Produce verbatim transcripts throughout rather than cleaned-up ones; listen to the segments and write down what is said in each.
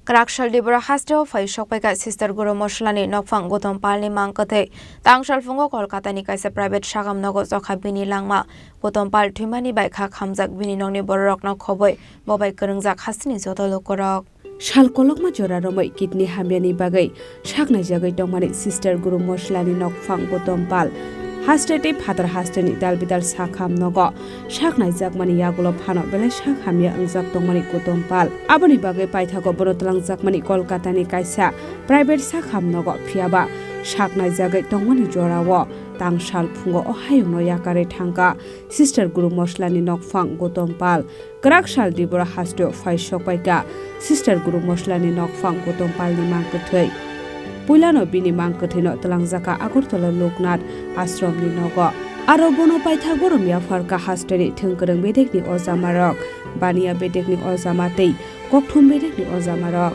Kwraksal Dibora hasteo phai sokpaikha Sister Guru Moslani nokphang Gotom Palni mang kwthwi. Tang salphungo Kolkatani kaisa private sakam nogo chokha bini langma. Gotom Pal thwimani bai kha khamjak bini nokni bororokno khobwi bo bai kwrwngjak hasteni joto lukurok. Sal kolokma jora romwi kidney hamyani bagwi saknaijagwi tongmani Sister Guru Moslani nokphang Gotom Pal haste tei phatar hasteni dal bidal sakham nogo saknaijakmani yagulo phano belai sak hamya wngjak tongmani Gotom Pal. Aboni bagwi paithago bono twlangjakmani Kolkatani kaisa private sakham nogo, phiyaba saknaijagwi tongmani jorao tang sal phungo o hayungno yakarwi thangkha Sister Guru Moslani nokphang Gotom Pal. Kwraksal Dibora hasteo phai sokpaikha Sister Guru Moslani nokphang Gotom Palni mang kwthwi. Puilano bini mang kwthwino twlangjakha Agartala Loknath Ashramni nogo. Aro bono paithak borom yapharkha hasteni thwngkwrwng bedekni ojamarok, baniya bedekni ojama tei kokthum bedekni ojamarok.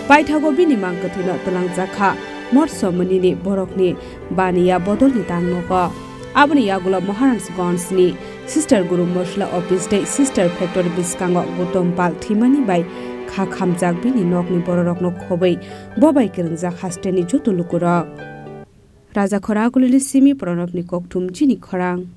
Paithago bini mang kwthwino twlangjakha Motsomunini borokni baniya bodolni tangnogo. Aboni yagulo Maharajganjni Sister Guru Mosla office tei Sister factory bwskango Gotom Pal thwimani bai kha khamjak bini nokni bororokno khobwi bo bai kwrwngjak hasteni joto lukurok. Raja Khora Agulini simi Pranabni kokthum chini khorang.